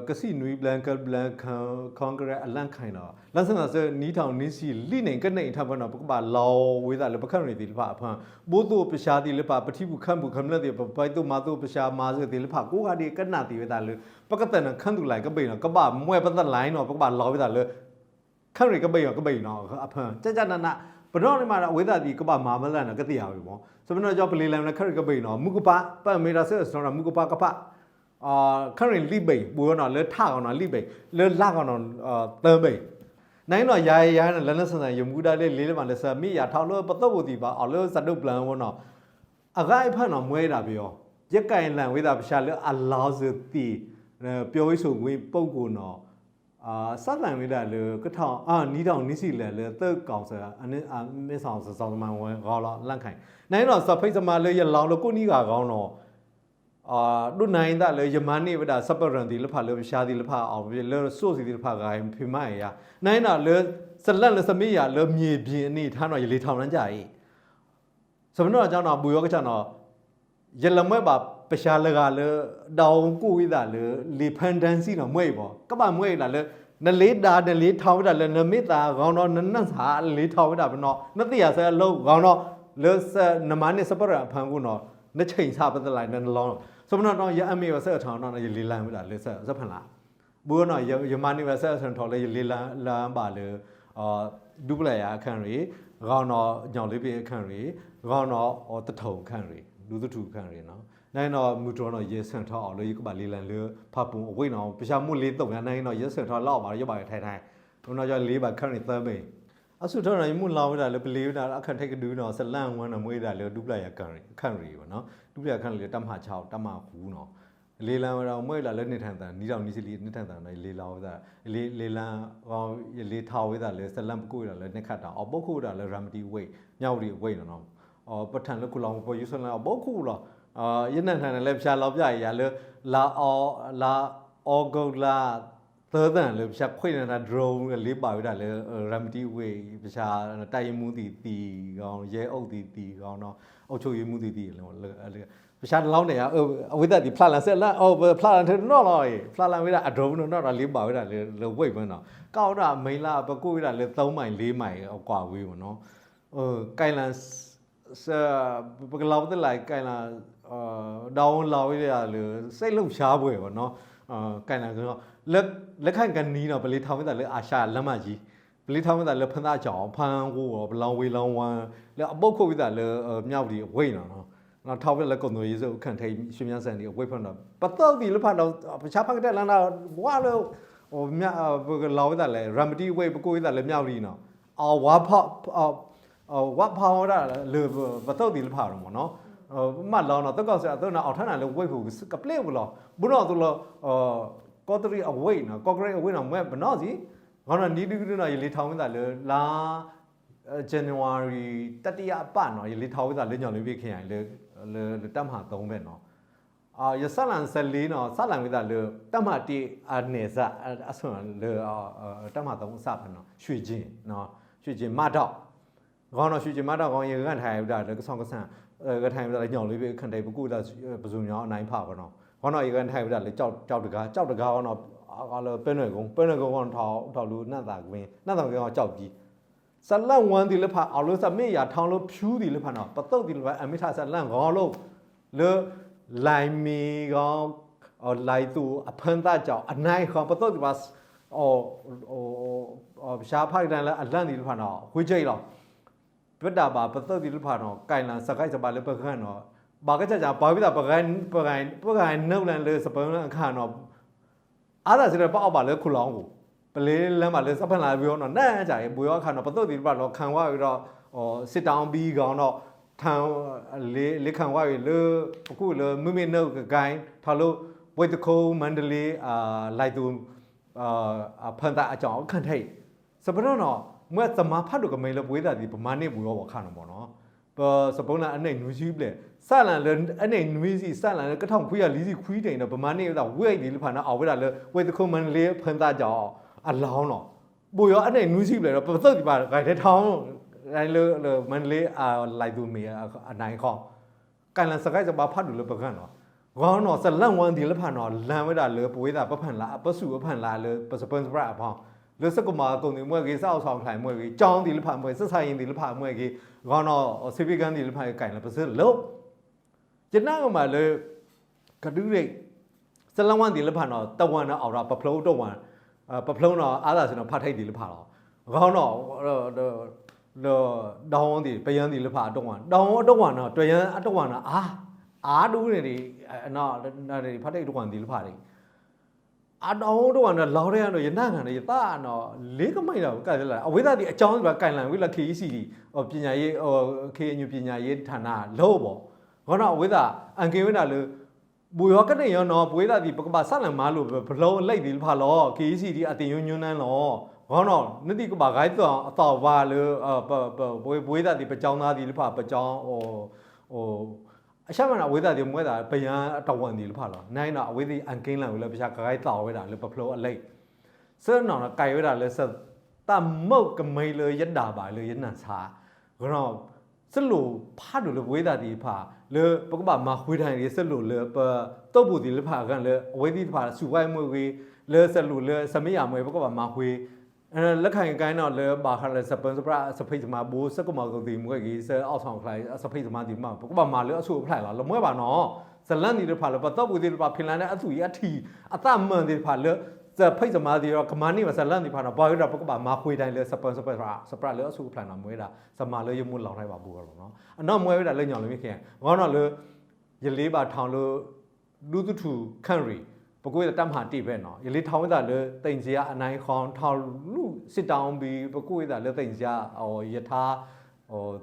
ကစံၣ်နွံဘျဲၣ် ကဘျဲၣ် Congress အလၢ်ခဲအံၤနီၤ လၢစနၢၣ်စၢနံၣ်ထီၣ်နွံဆံလံန့ၣ် ကန့ၢ်အံၤထီၣ်ဖဲနီၤ ပကဘၣ်လီၤဝဲဒၣ်လၢပ Karen သ့ၣ်တဖၣ်အဖၢ ဘိသိၣ်ပၠၤသ့ၣ်တဖၣ် ပထံပူၤခါပူၤ ကမျၢၢ်သ့ၣ် ပပာ်သူၣ်မၤသကိးပၠၤမၤစၢၤသ့ၣ်တဖၣ် ကိးဂၤဒဲးကနၣ်သ့ဝဲဒၣ်လၢ ပကသနၢၣ် Karen ကဘၣ်အံၤနီၤ ကဘၣ်မွဲပသလၢနီၤ ပကဘၣ်လီၤဝဲဒၣ်လၢ Karen ကဘၣ်အံၤ ကဘၣ်အံၤနီၤ အဖၢ ကကနန ပနီၣ်န့ၣ်မး အဝဲသ့ၣ်သ့ၣ်ကဘၣ်မၤမလဲၣ်နီၤ ကသ့ၣ်ညါဝဲမး စပနီၣ်ကၠီ ပလံၤလၢ်ဝဲဒၣ် Karen ကဘၣ်အံၤနီၤ မူကပၤ ပမ့ၢ်တၢ်ဆၢကတီၢ်နီၤ မူကပၤကပၤ Karen လံဘၣ် ဘူးနီၤ လၢထးဂီၤနီၤ လံဘၣ် လၢလါဂီၤနီၤ သၢဘၣ် နအံၤနီၤ ယၤယၤနီၤ လၢနစနၢၣ် ယမူဒါလၢလ့လၢမးလၢ စမ့ၢ်ယၤထီၣ်လၢပသိၣ်ပူၤသ့ၣ်တဖၣ် အီၤလၢစးဒိၣ်ပျၢၤဝဲနီၤ အဂၤအံၤဖၢနီၤ မွဲဒၣ်ပယီၤ ယကဲလၢ်ဝဲဒၣ်ပၠၤလၢအလီၤစၢၤသ့ၣ် ပြောရေးဆိုခွင့်ပုဂ္ဂိုလ်နီၤ စးလၢ်ဝဲဒၣ်လၢ ကထီၣ် နံၣ်ထီၣ်နွံဆံလၢ်လၢ သၢကီၢ်စဲၣ် မဲဆီးစ့ၣ် စီၤတမၤဝဲဂီၤလီၤ လၢ်ခဲအံၤ နအံၤနီၤ စီၤဖံးစမၤလၢယလီၤလၢကိးနံၣ်ဂၤဂီၤနီၤ ဒိၣ်နၤအံၤသးလၢယမၤန့ၢ်ဝဲဒၣ် စပရၢၣ်သ့ၣ်တဖၣ်လၢပၠၤသ့ၣ်တဖၣ်အီၤ လၢစိၣ်သ့ၣ်တဖၣ်ဂၤ ဖံးမၤအံၤယါ နအံၤနီၤလၢ စလၢ်လၢစမ့ၢ်ယၤလၢ မြေပြင် အန့ၣ်ထါနီၤ ယလ့ၤထီၣ်နၤကၠၤအံၤ စပနီၣ်ကၠီနီၤ ဘူးယီၤကစၢ်နီၤ ယလဲၤမွဲဘၣ်ပၠၤလၢဂၤလၢ ဒီးကိးဝဲဒၣ်လၢ လံာ်ဖၢဒၢစံနီၤ မွဲအံၤဘၣ် ကဘၣ်မွဲအံၤဒၣ်လၢ နလ့ၤဒါ နလ့ၤထီၣ်ဝဲဒၣ်လၢ နမ့ၢ်သးဂီၤနီၤ နနၢ်စၢ်လ့ၤထီၣ်ဝဲဒၣ်ပနီၤ နသ့ၣ်ယၤစၢၤအလီၢ်ဂီၤနီၤ လၢနမၤန့ၢ်စပရၢၣ်အဖၢမုၢ်နီၤ နဆ့ၣ်ဆါပသလၢ် နလီၤနီၤ စပနီၣ်နီၤ ယအမ့ၢ်ဝဲစၢထီၣ်နီၤ ယလ့ၤလၢ်ဝဲဒၣ်လၢ စၢဖၢလး ဘူးနီၤ ယမၤန့ၢ်ဝဲစၢထီၣ်လၢယလ့ၤလၢ်ဘၣ်လၢ ဒူပျၢ်ယၤ Karen ဂီၤနီၤ ညီလ့ပ့ Karen ဂီၤနီၤ တထူၣ် Karen ဒူသထူၣ် Karen နီၤ နအံၤနီၤ မုၢ်တြီၤနီၤ ယဆၢထီၣ်အီၤလၢယကဘၣ်လ့ၤလၢ်လၢ ဖးပူၤအဝ့ၢ်နီၤ ပၠၤမိၢ်လ့ၤသိၣ်ညါ နအံၤနီၤ ယဆၢထီၣ်လၢအီၤဘၣ် ယဘၣ်ထဲထဲ ပနီၤယီၤလ့ၤဘၣ် Karen သၢဘ့ၣ် အဆူၣ်ထီၣ်နီၤ ယမုၢ်လီၤဝဲဒၣ်လၢပလ့ၤဝဲဒၣ် အခၢၣ်ထံးကဒုနီၤ စလၢ်ဝဲနီၤ မွဲဒၣ်လၢဒူပျၢ်ယၤ Karen ဝဲနီၤ ဒူပျၢ်ယၤ Karen လၢတၢ်မၤဆါ တၢ်မၤဟူနီၤ လ့ၤလၢ်ဝဲဒၣ် မွဲဒၣ်လၢန့ၢ်ထါသး နံၣ်ထီၣ်နွံဆံလံ န့ၢ်ထါသးနီၤ ယလ့ၤလၢ်ဝဲဒၣ် လ့ၤလၢ် ယလ့ၤထီၣ်ဝဲဒၣ်လၢ စလၢ်ပကိးဝဲဒၣ်လၢ နဲခးတၢ် အီၤဘီခိၣ်ဝဲဒၣ်လၢ ရၤမတံဝ့ၢ် မၠၣ်ဝတံၤအဝ့ၢ်နီၤ ပထၢၣ်လၢခိၣ်လီၤ ပယူၤစလၢ် အီၤဘီခိၣ်လီၤ ယနၢ်ထၢၣ်န့ၣ်လၢပၠၤလီၤပၠၤယၤလၢ လါ လါ August လါ သၢသၢန့ၣ်လၢ ပၠၤခွဲးန့ၣ် drone လ့ၤဘၣ်ဝဲဒၣ်လၢ ရၤမတံဝ့ၢ် ပၠၤ တပ်ရင်းမှူးသ့ၣ်သ့ၣ်ဂီၤ ရဲအုပ်သ့ၣ်သ့ၣ်ဂီၤနီၤ အုပ်ချုပ်ရေးမှူးသ့ၣ်သ့ၣ် ပၠၤလီၤန့ၣ် အဝဲသ့ၣ်ဖျါလၢ်စၢလၢ် ပဖျါလၢ်ထဲတနီၤလီၤ ဖျါလၢ်ဝဲဒၣ်အ drone နီၤဒီးလ့ၤဘၣ်ဝဲဒၣ်လၢဝ့ၢ်ဖဲနီၤ ကီၢ်ဝဲဒၣ်အမဲာ်လၢ် ပကိးဝဲဒၣ်လၢ သုံးမိုင် လေးမိုင် အကွၢ်ဝဲမးနီၤ ကဲလၢ် ပကလီၤပသ့လၢ် ကဲလၢ် ဒီးလီၤဝဲဒၣ်လၢ စဲးလိာ်ဆါပှဲၤဘၣ်နီၤ ကဲလၢ် လၢခါကနံၤနီၤ ပလ့ၤထီၣ်ဝဲဒၣ်လၢ အာရှလမ်းမကြီး ပလ့ၤထီၣ်ဝဲဒၣ်လၢ ဖၣ်သးကၠီၤ ဖၣ်ဂိၣ် ပလီဝ့ၤလီဝါ လၢအဘီခိၣ်ဝဲဒၣ်လၢ မၠၣ်ဝတံၤအဝ့ၢ်နီၤ ထီၣ်ဝဲဒၣ်လၢ ကိၣ်သိယ့စူး ခၢၣ်ထံး ရွှေမင်းစံ အဝ့ၢ်ဖဲနီၤ ပသိၣ်သ့ၣ်တဖၣ်ဒီး ပဆါဖးကတၢၢ်လၢနၤ ဝါလၢ ပကလီၤဝဲဒၣ်လၢ ရၤမတံဝ့ၢ် ပကိးဝဲဒၣ်လၢ မၠၣ်ဝတံၤနီၤ အဝါဖီၣ် ဝါဖီၣ်ဝဲဒၣ်လၢပသိၣ်သ့ၣ်တဖၣ်ဒီးမးနီၤ မၢလီၤနီၤ သၢကီၢ်စဲၣ်အသိးန့ၣ် အီၣ်ထၢနၤလၢဝ့ၢ်ပူၤကပျဲပူၤလီၤ ဘူးနီၤအသိးလီၤ ကီးတရံးအဝ့ၢ်နီၤ ကီးတရံးအဝ့ၢ်နီၤ မွဲပနီၣ်စံ ဂီၤနီၤ နံၤဒုကဒုနီၤ ယလ့ၤထီၣ်ဝဲဒၣ်လၢ လါ January တတိယပတ်နီၤ ယလ့ၤထီၣ်ဝဲဒၣ်လၢ ညီလ့ပ့ ခရိုင် လၢ လၢ တပ်မဟာသုံး ဖဲနီၤ ယစးလၢ်စလ့နီၤ စးလၢ်ဝဲဒၣ်လၢ တပ်မဟာတစ် အနဲၣ်စး အဆၢလၢ တပ်မဟာသုံး အစးဖဲနီၤ ရွှေကျင် ရွှေကျင်မးဒီး ဂီၤနီၤ ရွှေကျင်မးဒီးဂီၤ ယဂဲၤထၢၣ်ဝဲဒၣ်လၢ ကဆီကဆၢ ဂဲၤထၢၣ်ဝဲဒၣ်လၢ ညီလ့ပ့ ခၢၣ်ထံး ပကိးဝဲဒၣ် ပဇူညီ အနံၣ်ဖးဂီၤနီၤ ဂီၤနီၤ ယဂဲၤထၢၣ်ဝဲဒၣ်လၢ ကျောက်တဂၤ ကျောက်တဂၤဂီၤနီၤ လၢပဲနွဲၣ်ကိ ပဲနွဲၣ်ကိဂီၤနီၤ ထီၣ်လၢ နၢ်သၣ်ကဝ့ နၢ်သၣ်ကဝ့ဂီၤ ကျောက်ကြီး စလၢ်ဝါသ့ၣ်လၢဖး အီၤလၢစမ့ၢ်ယၤထီၣ်လၢဖၠူသ့ၣ်လၢဖးနီၤ ပသိၣ်သ့ၣ်လၢဖး အမ့ၢ်ထီၣ်စလၢ်ဂီၤလိာ် လၢ လၢမ့ၢ်ဂီၤ လၢသူအဖၢသးကၠီၤ အနံၣ်ဃီ ပသိၣ်သ့ၣ်တဖၣ် ပဆါဖးကဒါလၢအလၢ်သ့ၣ်တဖၣ်နီၤ ဝ့ကၠံလီၤ ပဒၣ်ဘၣ်ပသိၣ်သ့ၣ်တဖၣ်နီၤ ကဲလၢ်စကဲစဘၣ်လၢပဂၤနီၤ ဘၣ်ကစၢ်ကၠၢ် ပှၤဝံသး ပဂၤနုာ်လၢ လၢစပၢအခါနီၤ အါဒၣ်စံးဒီး ပအီၣ်ဘၣ်လၢခိၣ်လီၤအူ ပလ့ၤလၢမးလၢ စးဖၣ်လၢ်ဝံၤအီၤနီၤ နကၠၢ်အံၤ ဘူးယီၤအခါနီၤ ပသိၣ်သ့ၣ်တဖၣ်လီၤ ခးဝါဝံၤဒီး စစ်တောင်းဘီဂီၤနီၤ ထၢ လ့ခးဝါဝံၤလၢ ပကိးလၢ မုၢ်မ့ၣ်နၢကကဲ ထီၣ်လၢ ဝ့ၢ်တခိ မါဒလ့ လၢ်သူ ဖၢသးအကၠီၤ ခၢၣ်ထံး စပနီၣ်နီၤ မ့ၢ်သမါဖးဒိၣ်ကမဲလၢပဝဲသ့ၣ် ပမၤန့ၢ်ဘူးယီၤဘၣ်ခါနီၤမးနီၤ ပစပနီၣ်အနံၣ်နွံဆံဘျဲၣ် စးလၢ်လၢအနံၣ်နွံဆံ စးလၢ်လၢကထီၣ်ခွံကယၤလွံၢ်ဆံခွံတ့ၢ်ဒီး ပမၤန့ၢ်ဝဲဒၣ်ဝ့ၢ်သ့ၣ်တဖၣ်န့ၣ် အီၣ်ဝဲဒၣ်လၢ ဝ့ၢ်တခိ မါဒလ့ ဖၢသးကၠီၤအလီၢ်နီၤ ဘူးယီၤအနံၣ်နွံဆံဘျဲၣ်ဒီး ပသိၣ်သ့ၣ်တဖၣ် ဂဲၤထဲထီၣ် လၢ လၢ မါဒလ့ လၢ်သူမ့ၢ်အနံၣ်ဃီ ကဲလၢ်စကဲစဘၣ်ဖးဒိၣ်လၢပဂၤနီၤ ဂီၤနီၤ စလၣ်ဝါသ့ၣ်တဖၣ်နီၤ လၢဝဲဒၣ်လၢပဝဲသ့ၣ်ပဖၣ်လၢ ပစူၣ်အဖၣ်လၢ လၢပစပၢစပြၣ်အဖီ လၢစကမၤကိးနံၤမွဲၢ်ဂ့ၤ စအီၣ်ဆီၣ်အဖျဲၣ်မွဲၢ်ဂ့ၤ ကၠီသ့ၣ်တဖၣ်မွဲၢ်ဂ့ၤ စစါယ့သ့ၣ်တဖၣ်မွဲၢ်ဂ့ၤ ဂီၤနီၤ စ့ဖ့ကၢသ့ၣ်တဖၣ်ကဲလၢပစၢလၢ ယနာ်ကမၣ်လၢ ကဒုးရ့ၣ် စလၣ်ဝါသ့ၣ်တဖၣ်နီၤ တဝၢ်န့ၣ်အိၣ်ဒီး ပဖျိတဝၢ် ပဖျိနီၤ အါသးစ့ၢ်နီၤ ဖါထံသ့ၣ်တဖၣ်လီၤ. ဂီၤနီၤ ဒီး ဒီးဝသ့ၣ် ပယၢသ့ၣ်တဖၣ်အတဝၢ် ဒီးဝအတဝၢ်နီၤ ပယၢအတဝၢ်နီၤ အါ အါဒိၣ်န့ၣ်ဒံး ဖါထံတဝၢ်သ့ၣ်တဖၣ်ဒံး အဒီတဝၢ်န့ၣ် လီၤတယၤဒီး ယနာ်ဂၤန့ၣ် ယသးနီၤ လ့ကမံဒီး ကလၢ အဝဲသ့ၣ်သ့ၣ်အကၠီသ့ၣ်တဖၣ် ကဲလၢဝဲလၢ ခ့အံစံၣ်ဒံး ပညာရေး ခ့အညိပညာရေးဌာန လီၤဘၣ်. ဂီၤနီၤ အဝဲသ့ၣ် အကဲဝဲဒၣ်လၢ ဘူးယီၤကန့ၢ်ယီၤနီၤ ပဝဲသ့ၣ်သ့ၣ် ပကဘၣ်စးလၢမၤလိာ် ပဖျိအလံာ်သ့ၣ်တဖၣ်လီၤ ခ့အံစံၣ်ဒံး အသ့ၣ်ညိညိနါလီၤ. ဂီၤနီၤ နသ့ၣ်ကဘၣ်ဂဲၤသီၣ်သးဝးလၢ ပဝဲသ့ၣ်သ့ၣ် ပကၠီသ့ၣ်တဖၣ် ပကၠီ အဆၢမးန့ၣ် အဝဲသ့ၣ်သ့ၣ်မ့ၢ်ဝဲဒၣ် ပယၢအတဝၢ်သ့ၣ်တဖၣ်လီၤ. နာ်က့နီၤ အဝဲသ့ၣ်အကဲလၢဝဲလၢ ပစးကဂဲၤသီၣ်ဝဲဒၣ်လၢပဖျိအလံာ် ဆၢနီၤ ကဲဝဲဒၣ်လၢ တၢ်မုၢ်ကမဲလၢယဒၣ်ဘၣ်လၢယနၢ်ဆါ ဂီၤနီၤ စလိၣ်ဖးဒိၣ်လၢပဝဲသ့ၣ်သ့ၣ်တဖၣ် လၢပကဘၣ်မၤဃ့တၢ်န့ၣ် စလိၣ်လၢပသိၣ်ပိၣ်သ့ၣ်တဖၣ်အဂၤလၢ အဝဲသ့ၣ်တဖၣ် စူၣ်ဝဲမွဲၢ်ဂ့ၤ လၢစလိၣ်လၢစမ့ၢ်ယၤမွဲၢ် ပကဘၣ်မၤဃ့ လၢခါအံၤကဲနီၤ လၢဘၣ်ဃးလၢ စပၢစပြၣ် စဖံးစမၤ ဘူးစကမၤကသံၣ်မွဲၢ်ဂ့ၤ စအီၣ်ဆီၣ်အဖျဲၣ် စဖံးစမၤသ့ၣ်တဖၣ် ပကဘၣ်မၤလၢအဆူၣ်အဖျဲၣ်လီၤ. လၢမွဲဘၣ်နီၤ စလၢသ့ၣ်တဖၣ်လၢ ပသိၣ်ပိၣ်သ့ၣ်တဖၣ် ဖံးလၢ်န့ၣ် အသူၣ်အံၤအထံၣ် အသးမုၢ်သ့ၣ်တဖၣ်လၢ စဖံးစမၤသ့ၣ်တဖၣ် ကမၤန့ၢ်ဘၣ်စလၢသ့ၣ်တဖၣ်နီၤ ပှၤကဒီး ပကဘၣ်မၤဃ့တၢ်လၢ စပၢစပြၣ် စပြၣ်လၢအဆူၣ်အဖျဲၣ်နီၤ မ့ၢ်ဝဲဒၣ် စမၤလၢယမိၢ်လီၤတၢ်ဘၣ်ဘူးကလီၤနီၤ အနီၢ်မွဲဝဲဒၣ်လၢညီလၢမ့ၢ်ခဲ ဂီၤနီၤလၢ ယလ့ဘၣ်ထီလၢ ဒူသထူၣ် Camry ပကိးဝဲဒၣ်တၢ်မၤတ့ၢ်ဖဲနီၤ ယလ့ထီဝဲဒၣ်လၢ သ့ၣ်ညါအနါဃီ ထီလူၢ် စစ်တောင်း ဘံ ပကိးဝဲဒၣ်လၢ သ့ၣ်ညါ ယထါ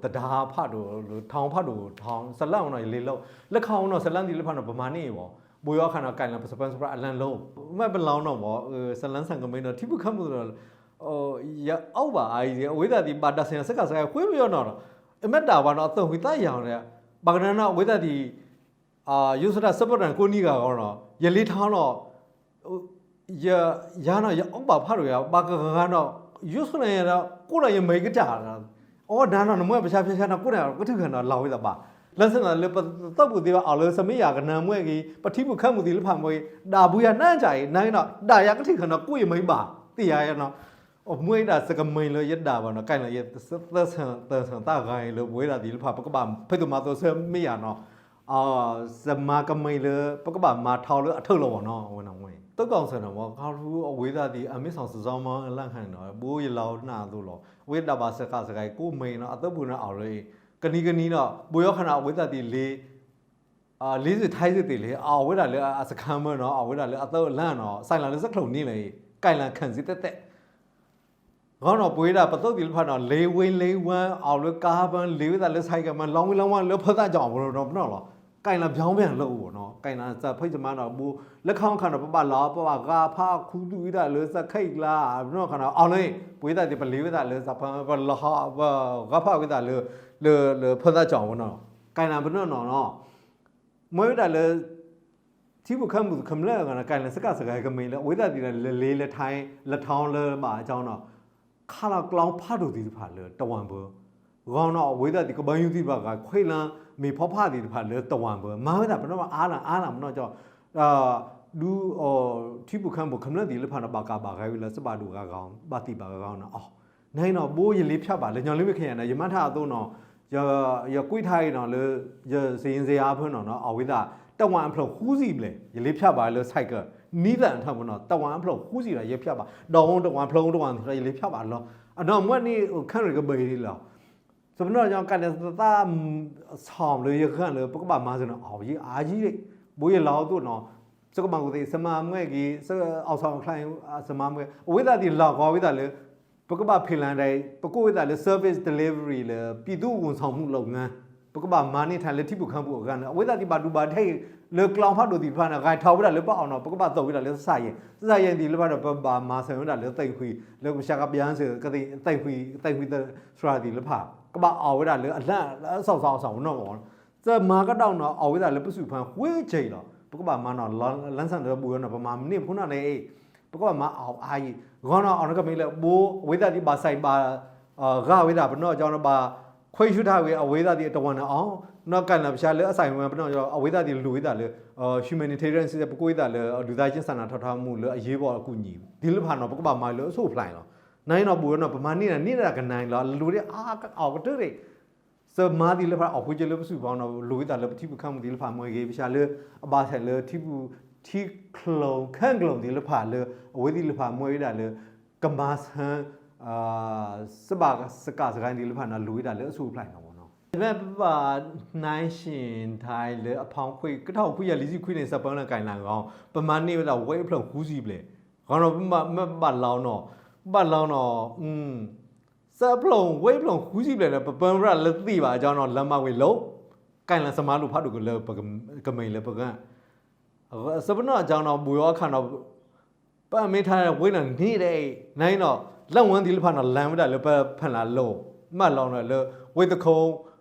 သဒါဖးဒိၣ် ထီဖးဒိၣ် ထီ စလၢနီၤ ယလ့လီၤ လၢခီနီၤ စလၢသ့ၣ်တဖၣ်နီၤ ပမၤန့ၢ်အီၤ ဘူးယီၤခါနီၤ ကဲလၢပစပၢစပြၣ်အလၢလီၤ မ့ၢ်ပလီၤနီၤမ့ၢ် စလၢဆၣ်ကမ့ၢ်နီၤ ထံပူၤခါပူၤဒီး ယအိၣ်ဘၣ်အါအံၤ အဝဲသ့ၣ်သ့ၣ် ဘၣ်တၢ်ဆဲးနီၤ စ့ၢ်ကီးစ့ၢ်ကီးဃ့ပယီၤနီၤ အမ့ၢ်တၢ်ဘၣ်နီၤ အသၢဝံၤသးယၤနီၤ ဘၣ်ကနၣ်နီၤ အဝဲသ့ၣ်သ့ၣ် ယိၤစဒၣ်စၢဖီတၢ်ကိးနံၤဂၤဂီၤနီၤ ယလ့ထီနီၤ ယၤနီၤ ယအိၣ်ဘၣ်ဖးဒိၣ်ယၤ ဘၣ်ကဂၤနီၤ ယိၤစဒၣ်ယၤနီၤ ကိးနီၤယမဲာ်ကတၢၢ် အဝဲဒၣ်နီၤ နမ့ၢ်ပဆါဖၠါဆါနီၤ ကိးန့ၣ် ကထုၣ်ခါနီၤ လီၤဝဲသးဘၣ် လၢဆ့ၣ်နီၤ လၢပသိၣ်ပိၣ်သ့ၣ်တဖၣ် အီၤလၢစမ့ၢ်ယၤကနၢမွဲဂ့ၤ ပထံပူၤခါပူၤသ့ၣ်တဖၣ်မွဲဂ့ၤ ဒၣ်ဘူးယၤနါကၢ်အံၤ နာ်က့နီၤ ဒၣ်ယၤကထုၣ်ခါနီၤ ကိးယမဲာ်ဘၣ် သ့ၣ်ယၤနီၤ အမွဲဒၣ်စကမ့ၢ်လၢယဒၣ်ဘၣ်နီၤ ကဲလၢယ သၢဆၢသၢဆၢသၣ်ဂၤအံၤလၢပဝဲဒၣ်သ့ၣ်တဖၣ် ပကဘၣ်ဖဲသိးမၤသိးဆၢမ့ၢ်ယၤနီၤ စမၤကမ့ၢ်လၢ ပကဘၣ်မၤထီလၢအထၢၣ်လီၤဘၣ်နီၤ အဝဲန့ၣ်ဝဲ သုးကီၢ်စဲၣ်နီၤ မ့ၢ်ခါဖုအဝဲသ့ၣ်သ့ၣ် အမ့ၢ်စီၤစၢၤစီၤမီလၢခါန့ၣ်နီၤ ဘူးယလီၤနၢ်အသိးလီၤ အဝဲဒၣ်ဘၣ်စကးစကးကိးမ့ၢ်နီၤ အသၢပူၤန့ၣ်အီၤလၢ ကနံၤကနံၤနီၤ ဘူးယီၤခါန့ၣ် အဝဲသ့ၣ်သ့ၣ်လ့ လ့စ့ၢ်ထဲစ့ၢ်သ့ၣ်လ့ အဝဲဒၣ်လၢအစခါမၢနီၤ အဝဲဒၣ်လၢအသၢလၢ်နီၤ စဲလၢ်လၢစဲးချိၣ်န့ၣ်လၢ ကဲလၢ်ခၢၣ်စ့ၢ်တဲတဲ ဂီၤနီၤ ပဝဲဒၣ်ပသိၣ်သ့ၣ်တဖၣ်နီၤ လ့ဝ့လ့ဝါ အီၤလၢကါပၢၢ် လ့ဝဲသးလၢဆဲးကမၢ လီဝ့လီဝါလၢဖၢသၣ်ကၠီၣ်ပူၤနီၤ ပနီၣ်လီၤ ကဲလၢ်ဘျီဝဲလၢအအိၣ်နီၤ ကဲလၢ်စဖံးစမၤနီၤ ဘူး လၢခီခါနီၤ ပဘၣ်လီၤ ပဘၣ်ဂၤဖးခူသူၣ်ဝဲဒၣ်လၢ စခဲးကျါ ပနီၣ်ခါနီၤ အီၤလၢ ပဝဲသ့ၣ်သ့ၣ် ပလ့ဝဲသးလၢ ပဂၤဖးဝဲသးလၢ လၢ လၢဖၢသၣ်ကၠီၣ်ပူၤနီၤ ကဲလၢ်ပနီၣ်နီၤနီၤ မ့ၢ်ဝဲဒၣ်လၢ ထံဖိခါမုၣ်ကမျၢၢ်အဂၤန့ၣ် ကဲလၢ်စကးစကးကမ့ၢ်လၢ အဝဲသ့ၣ်သ့ၣ်လၢလ့လၢထါ လၢထီလၢဘၣ်အကၠီနီၤ ခးလီၤကျီဖးဒိၣ်သ့ၣ်တဖၣ်လၢတဝၢ်ပူၤ ဂီၤနီၤ အဝဲသ့ၣ်သ့ၣ် ကဘီယူၤသ့ၣ်တဖၣ်ဂၤ ခွဲးလၢမ့ၢ်ဖီဖးသ့ၣ်တဖၣ်လၢတဝၢ်ပူၤ မၤဝဲဒၣ်ပနီၣ်အါလၢ်အါလၢ်မနီၣ်ကၠီ ဒူ ထံဖိခါမုၣ်ကမျၢၢ်သ့ၣ်တဖၣ်န့ၣ် ဘၣ်ကးဘၣ်ဂဲၤဝဲလၢစဘၣ်ဒိၣ်ဂၤဂၤ ဘၣ်သံၣ်ဘၣ်ဂၤဂၤနီၤ အီၤ နၤအံၤနီၤ ဘိယလ့ဖၠၣ်ဘၣ်လၢညီလၢမ့ၢ်ခဲအံၤန့ၣ် ယမၤထါအသိးနီၤ ယကွံာ်ထါအံၤနီၤလၢ ယစ့ယစ့အါဖၢနီၤနီၤ အဝဲသ့ၣ် တဝၢ်အဖျၢၣ်ဃုဆံဘျဲၣ် ယလ့ဖၠၣ်ဘၣ်လၢ cycle နံၣ်သၢထၢၣ်မနီၤ တဝၢ်အဖျၢၣ်ဃုဆံဒီးယဖၠၣ်ဘၣ် ဒီးတဝၢ်ဖျၢၣ်တဝၢ်န့ၣ်ဒီးယလ့ဖၠၣ်ဘၣ်လီၤ အနီၢ်မွဲန့ၣ် Camry ကဘၢအံၤလီၤ စပနီၣ်ညီကဲန့ၣ်သး ဆီၣ်လၢယဂၢၢ်လၢ ပကဘၣ်မၤစၢၤနီၤ အီၤယအါယံၤ ဘိယလီၤအသိးနီၤ စကမၤကသ့ၣ် စမၤမွဲဂ့ၤ စအီၣ်ဆီၣ်အီၣ်ချါ စမၤမွဲ အဝဲသ့ၣ်သ့ၣ်လီၤကီဝဲသးလၢ ပကဘၣ်ဖံးလၢ်ဒၣ် ပကိးဝဲသးလၢ service delivery လၢ ပြည်သူ့ဝန်ဆောင်မှုလုပ်ငန်း ပကဘၣ်မၤန့ၢ်ထါလၢထံဖိခါမုၣ်အဂၤန့ၣ် အဝဲသ့ၣ်သ့ၣ်ဘၣ်ဒူဘၣ်ထံး လၢကျီဖးဒိၣ်သ့ၣ်တဖၣ်န့ၣ် ဂဲၤထီၣ်ဝဲဒၣ်လၢပအီၣ်နီၤ ပကဘၣ်သိၣ်ဝဲဒၣ်လၢစးယဲၢ် စးယဲၢ်သ့ၣ်တဖၣ်ဒီး ပဘၣ်မၤစၢၤဝဲဒၣ်လၢသ့ၣ်ခွံ လၢကစၢ်ကပျၢ်စၢၤ သ့ၣ်ခွံ သ့ၣ်ခွံသရၣ်သ့ၣ်တဖၣ် ကဘၣ်အီၣ်ဝဲဒၣ်လၢအလၢ် အစီၣ်စီၣ်အစီၣ်ပနီၣ် စမၤကဒီးနီၤ အီၣ်ဝဲဒၣ်လၢပစုဖၢၣ်ဃုဆံလီၤ ပကဘၣ်မၤနီၤ လၢဆၣ်ဒီးဘူးနီၤ ပမၤမနုၤဖိနီၤန့ၣ် ပကဘၣ်မၤအီၣ်အါအံၤ ဂီၤနီၤ အီၣ်နကမ့ၢ်လၢဘိ အဝဲသ့ၣ်သ့ၣ်ဘၣ်ဆဲးဘၣ် ဂာ်ဝဲဒၣ်ပနီၣ်ကၠီနီၤ ဘၣ် ခွဲးဆူၣ်ထီၣ်ဝဲအဝဲသ့ၣ်သ့ၣ်အတဝၢန့ၣ်အီၤ, နီၢ်ကၢ်လၢပဆါလၢအစံဝဲပနီၣ် အဝဲသ့ၣ်သ့ၣ်လူၤဝဲသးလၢ humanitarian ပကိးဝဲသးလၢ လူသားချင်းစာနာထောက်ထားမှုလၢ အရေးပေါ်အကူအညီသ့ၣ်တဖၣ်နီၤ ပကဘၣ်မၤလၢအဆိအဖျိလီၤ. နအံၤနီၤ ဘူးနီၤ ပမၤန့ၢ်ဒၣ်န့ၢ်ဒၣ်ကနၤလီၤ လူၤဒၣ်အါအါကတၢၢ်ဒၣ် စမါသ့ၣ်လၢဖးအီၣ်ဃုကၢလၢပစုပူၤနီၤ လူၤဝဲသးလၢပထံပကီၢ်မုၢ်သ့ၣ်တဖၣ်မ့ၢ်ဂ့ၤ ပဆါလၢအဘၣ်ဆဲးလၢထံပူၤ ထံကျိၤ ခၢၣ်ကျိၤသ့ၣ်တဖၣ်လၢ အဝဲသ့ၣ်တဖၣ်မ့ၢ်ဝဲဒၣ်လၢ ကမၤဆၢ စဘၣ်စကးစကါသ့ၣ်တဖၣ်နီၤ လူၤဝဲဒၣ်လၢအဆိအဖျိနီၤမ့ၢ်နီၤ. မ့ၢ်ပဘၣ် နၢ်ရှ့ၣ်ထါလၢအဖီခွံ ကထီၣ်ခွံယၤလွံၢ်ဆံခွံန့ၣ် စပၢနၤကဲလၢဂီၤ ပမၤန့ၢ်ဝဲဒၣ်ဝဲအဖျၢၣ်ဃုဆံဘျဲၣ်, ဂီၤနီၤ မ့ၢ်ဘၣ်လီၤနီၤ, ဘၣ်လီၤနီၤ စးဖျိဝဲဖျိဃုဆံဘျဲၣ်န့ၣ် ပပၢဝဲဒၣ်လၢသ့ၣ်ဘၣ်အကီနီၤ လၢမၤဝဲလိၤ ကဲလၢစမါလိၤဖးဒိၣ်ကလၢ ကမဲာ်လၢပဂၤ စပနီၣ်အကီနီၤ ဘူးယီအခါနီၤ ပမ့ၢ်ထါဝဲနီၤန့ၣ်ဒဲး နအံၤနီၤ လၢဝဲသ့ၣ်တဖၣ်နီၤ လၢဝဲဒၣ်လၢပဖၢလၢ်လိၤ မၢလီၤနီၤလၢ ဝ့ၢ်တခိ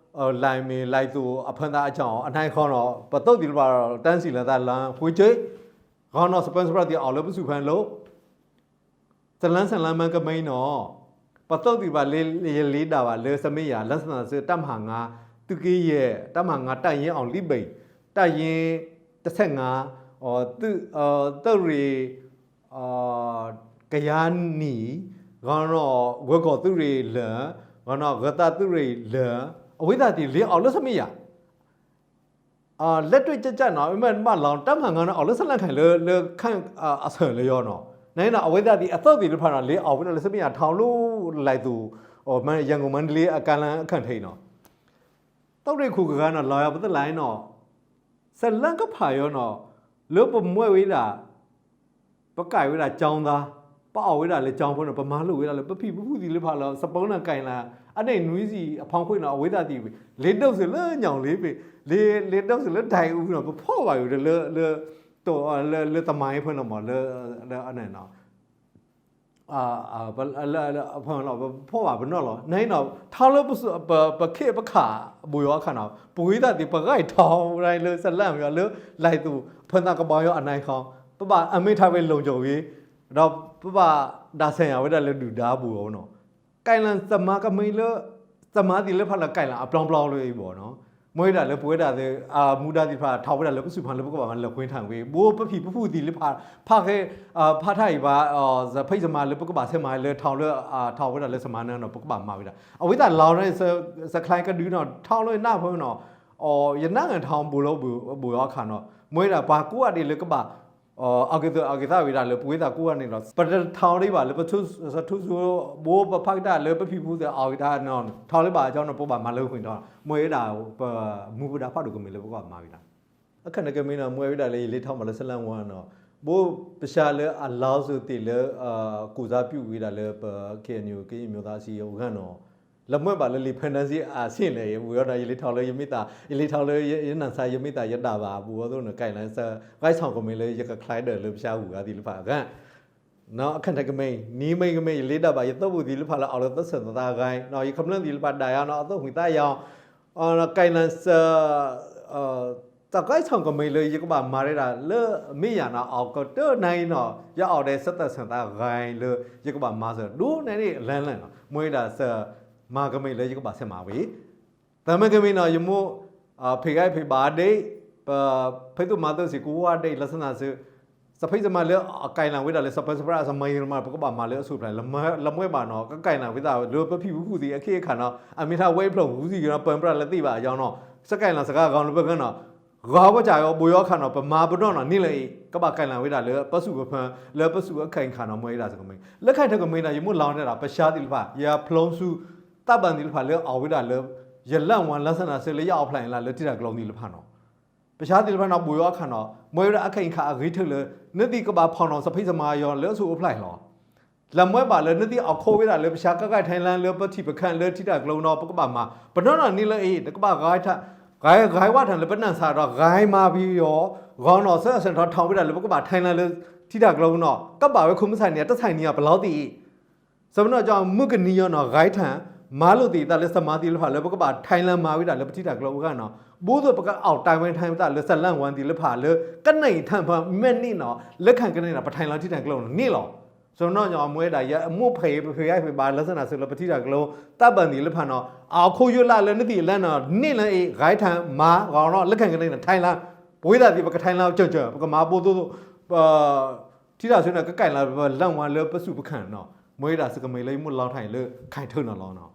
လၢမ့ၢ်လၢသူၣ်အဖၢသးအကီ အနၢ်ဃီနီၤ ပသိၣ်သ့ၣ်တဖၣ် တၢ်စံၣ်လၢသးလၢဃုကၢ ဂီၤနီၤ စပၢစပၢသ့ၣ်အီၤလၢပစုဖၢလိၤ စလၢစလၢမၤကမဲာ်နီၤ ပသိၣ်သ့ၣ်တဖၣ်လၢယလံဒၣ်ဘၣ်လၢစမ့ၢ်ယၤ လၢစနၢ်စၢ တၢ်မၤငါ သုးက့ယဲၢ် တၢ်မၤငါ တၢ်ယ့အီၤလံဘ့ၣ် တၢ်ယ့ တဆဲးငါ သုးရ့ၣ် ကယၤနံၣ် ဂီၤနီၤ ဂၢၤကီၢ်သုးရ့ၣ်လၢာ် ဂီၤနီၤ ဂၢၤသးသုးရ့ၣ်လၢာ် အဝဲသ့ၣ်သ့ၣ်လံအီၤလၢစမ့ၢ်ယၤ လက်တွေ့ကျကျနီၤ မ့ၢ်ဘၣ်လီၤ တၢ်မၤငါန့ၣ် အီၤလၢစလၢ်ခဲလၢာ် လၢခၣ်အဆၢၣ်လၢယီၤနီၤ နအံၤနီၤ အဝဲသ့ၣ်သ့ၣ်အသိၣ်သ့ၣ်တဖၣ်နီၤ လံအီၤဝဲဒၣ်လၢစမ့ၢ်ယၤ ထီလၢလၢသူၣ် ရန်ကုန်မန္တလေး အကါလၢအခၢၣ်ထံးနီၤ သုးရ့ၣ်ခိၣ်ကဂၤနီၤ လီၤယၤပသလၢနီၤ စလၢကဖးယီၤနီၤ လၢပမွဲဝဲဒၣ် ပကဲဝဲဒၣ်ကၠီသး ပအီၣ်ဝဲဒၣ်လၢကၠီဖိန့ၣ် ပမၤလိာ်ဝဲဒၣ်လၢပဖံးပဖုၣ်သ့ၣ်တဖၣ်လၢ စပၢနၤကဲလၢ အန့ၣ်နွံဆံအဖီခိၣ်နီၤ အဝဲသ့ၣ်သ့ၣ် လ့ဒိၣ်စ့ၢ်လၢညီၣ်လံ လ့ဒိၣ်စ့ၢ်လၢဒၣ်အူနီၤ ပဖီၣ်ဘၣ်ဝဲလၢ လၢ လၢတမၤအံၤဖိန့ၣ်မး လၢ လၢအန့ၣ်နီၤ ဖီၣ်ဘၣ်ပနီၣ်လီၤ နအံၤနီၤ ထီလၢပခ့ပခးဘူးယီၤအခါနီၤ ပဝဲသ့ၣ်သ့ၣ် ပဂဲၤထီဝဲဒၣ်လၢစလၢ်မ့ၢ်လၢ လၢသူၣ်ဖၢသးကဘီယီၤအနၢ်ဃီ ပဘၣ်အမ့ၢ်ထါဝဲလိၤကီၤဝံၤ ဒီးပဘၣ်ဒၣ်ဆဲးယၤဝဲဒၣ်လၢဒုၣ်ဒါဘူးအီၤနီၤ ကဲလၢစမါကမဲာ်လၢ စမါသ့ၣ်လၢဖးလၢကဲလၢအပျီပျီလၢအံၤဘၣ်နီၤ မ့ၢ်ဝဲဒၣ်လၢပဝဲဒၣ်သ့ၣ် မူဒါသ့ၣ်တဖၣ် ထီဝဲဒၣ်လၢပစုဖၢလၢပကဘၣ်မၤလၢာ်ကွ့ထၣ်ဝဲ ဘိပဖံးပဖုၣ်သ့ၣ်လၢဖး ဖးခဲ ဖးထါအံၤဘၣ် စဖံးစမါလၢပကဘၣ်ဆဲးမၤလၢထီလၢ ထီဝဲဒၣ်လၢစမါန့ၣ်နီၤ ပကဘၣ်မၤဝဲဒၣ် အဝဲသ့ၣ်လီၤန့ၣ် စချါကဒုနီၤ ထီလၢနၢ်ဖိနီၤ ယနၢ်ဂ့ၤထီဘူးလီၤဘူးယီၤအခါနီၤ မ့ၢ်ဝဲဒၣ်ပှၤကိးဂၤဒဲးလၢကဘၣ် အဂ့ၤသးအဂ့ၤသးဝဲဒၣ်လၢပဝဲသ့ၣ်ကိးဂၤန့ၣ်လီၤ ပတထီဒံးဘၣ်လၢပထူစူဘိပဖးကတၢၢ်လၢပဖံးပဖုၣ်သ့ၣ်အဂ့ၤတၢ်နီၤ ထီလၢဘၣ်အကီနီၤ ပကဘၣ်မၤလၢကွ့ထီ မ့ၢ်ဝဲဒၣ်ပမူပဒါဖးဒိၣ်ကမဲာ်လၢပကဘၣ်မၤဝဲဒၣ် အခါန့ၣ်ကမ့ၢ်နီၤ မ့ၢ်ဝဲဒၣ်လၢယလ့ထီမးလၢစလၢ်ဝါနီၤ ဘိပဆါလၢအလီၤစူၤသ့ၣ်လၢ ကူစါပျူၢ်ဝဲဒၣ်လၢပ KNU ကရင်မျိုးသားအစည်းအရုံး အဂၤနီၤ လၢမ့ၢ်ဘၣ်လၢလံာ်ဖဲနါစံအဆ့ၣ်လဲၣ် ဘူးအီၤဒီး ယလ့ထီလၢယမ့ၢ်သး ယလ့ထီလၢယနၢ်ဆါ ယမ့ၢ်သးယဒၣ်ဘၣ် ဘူးအီၤသိးန့ၣ် ကဲလၢစဂဲၤဆီၣ်ကမဲာ်လၢယကချါဒၢၣ်လၢပဆါဟူးဂၤသ့ၣ်တဖၣ်အဂၤ အခါန့ၣ်ကမ့ၢ် နံၤမ့ၢ်ကမ့ၢ် ယလ့ဒၣ်ဘၣ် ယသိၣ်ဘူၣ်သ့ၣ်တဖၣ်လၢအီၤလၢသးဆၢၣ်သးဂဲၤ ယခမျၢၢ်သ့ၣ်တဖၣ်ဒၣ်ယၤနီၤ အသိၣ်ဝံၤသးယၤ ကဲလၢစ စဂဲၤဆီၣ်ကမဲာ်လၢယကဘၣ်မၤရဲၣ်ဒၣ်လၢမ့ၢ်ယၤနီၤ အီၤကတၢၢ်နၤအံၤနီၤ ယအီၤဒဲးစးသးဆၢၣ်သးဂဲၤ လၢယကဘၣ်မၤစၢၤဒိၣ်န့ၣ်လၢ်လၢ်နီၤ မ့ၢ်ဝဲဒၣ်စမါကမဲာ်လၢယကဘၣ်ဆဲးမၤဝဲ သးမ့ၢ်ကမ့ၢ်နီၤ ယမိၢ် ဖံးဂၤဖံးဘၣ်ဒ့ ပဖဲသိၣ်မၤသၢစ့ၢ်ကီးဝဲဒၣ် လၢစနၢ်စၢ စဖံးစမါလၢအကဲလၢဝဲဒၣ်လၢ စပၢစပၢအစမါယံၤမး ပကဘၣ်မၤလၢအဆူၣ်ဖျဲး လၢမ့ၢ်ဘၣ်နီၤ ကကဲလၢဝဲဒၣ်လၢပဖံးပဖုၣ်သ့ၣ်အခ့အခါနီၤ အမ့ၢ်ထါဝဲဖျၢၣ်ဟူးစံၣ်ကနီၤ ပၢပြၣ်လၢသ့ၣ်ဘၣ်အယီၤနီၤ စကဲလၢစကါဂီၤလၢပဂၤနီၤ ဂီၤပကးအီၤဘူးယီၤအခါနီၤ ပမၤပနီၣ်နီၤန့ၣ်လၢအံၤ ကဘၣ်ကဲလၢဝဲဒၣ်လၢပစုၣ်ပဖၢ လၢပစုၣ်အခ့အခါနီၤ မ့ၢ်ဝဲဒၣ်စကမဲာ် လၢခဲအံၤတကမဲာ်နီၤ ယမိၢ်လီၤန့ၣ်ဒီး ပဆါသ့ၣ်တဖၣ် ယဖျိစူ သးဘၣ်သ့ၣ်တဖၣ်လၢအီၤဝဲဒၣ်လၢ ယလၢ်ဝါလၢစနၢ်စၢလၢယအီၣ်ဖျါအံၤလၢထံတၢ်ကျိၤသ့ၣ်တဖၣ်နီၤ ပဆါသ့ၣ်တဖၣ်နီၤ ဘူးယီၤအခါနီၤ မ့ၢ်ဝဲဒၣ်အခဲအံၤခါအဂ့ၤထၢၣ်လၢ နသ့ၣ်ကဘၣ်ဖီၣ်နီၤ စဖံးစမါယီၤလၢအဆူၣ်အိၣ်ဖျါအံၤလီၤ လၢမ့ၢ်ဘၣ်လၢနသ့ၣ်အီၣ်ခိးဝဲဒၣ်လၢပဆါကကဲထဲလၢ လၢပထံၣ်ပခါလၢထံတၢ်ကျိၤနီၤ ပကဘၣ်မၤ ပနီၣ်နီၤန့ၣ်လၢအံၤ နကဘၣ်ဂဲၤထ ဂဲၤဂဲၤဝဲထၢၣ်လၢပနၢ်ဆါဒီး ဂဲၤမၤပယီၤ ဂီၤနီၤ ဆၢအဆၢထီထီဝဲဒၣ်လၢပကဘၣ်ထဲလၢ ထံတၢ်ကျိၤနီၤ ကဘၣ်ဝဲခိၣ်မုၢ်ဆါန့ၣ် တဆါန့ၣ်အပလီၢ်သ့ၣ်အံၤ စပနီၣ်ကီ မုၢ်ကနံၤယီၤနီၤ ဂဲၤထၢၣ် မၤလိာ်သ့ၣ်သးလၢစမါသ့ၣ်တဖၣ်လၢပကဘၣ်ထဲလၢမၤဝဲဒၣ်လၢပထံတၢ်ကျိၤအဂၤနီၤ ဘူးသိးပကအိၣ်တၢ်ဝဲထဲဝဲသးလၢ စလၢ်ဝါသ့ၣ်တဖၣ်လၢ ကန့ၢ်ထၢၣ်ဖၢမ့ၢ်န့ၣ်နီၤ လၢခဲအံၤကန့ၢ်ဒီး ပထဲလၢထံတၢ်ကျိၤန့ၣ်လီၤ စီၤနီၣ်ညီအမူဝဲဒၣ် ယမိၢ်ဖဲအံၤ ပဖံးအါဖံးဘၣ် လၢစနၢ်စၢၤလၢပထံၣ်တၢ်ကလိ တၢ်ဘၣ်နံၣ်လၢဖးနီၤ အခိၣ်ယိၣ်လၢ်လၢနသံၣ်လၢနီၤ န့ၢ်လၢအံၤ ဂဲၤထၢၣ်မၤဂီၤနီၤ လၢခဲကနံၣ်န့ၣ် Thailand ပဝဲဒၣ်သ့ၣ် ပက Thailand ကၢၢ်ကၢၢ် ပကမၤဘိသိသိ ပ ထံၣ်တၢ်ဆိန့ၣ် ကကဲလီၤပလၢမၤလၢပစူၢ်ပခၢၣ်နီၤ မ့ၢ်ဝဲဒၣ်စကမ့ၢ်လၢယမိၢ်လီၤထါအံၤလၢ ခိုင်ထု နီၤလီၤနီၤ.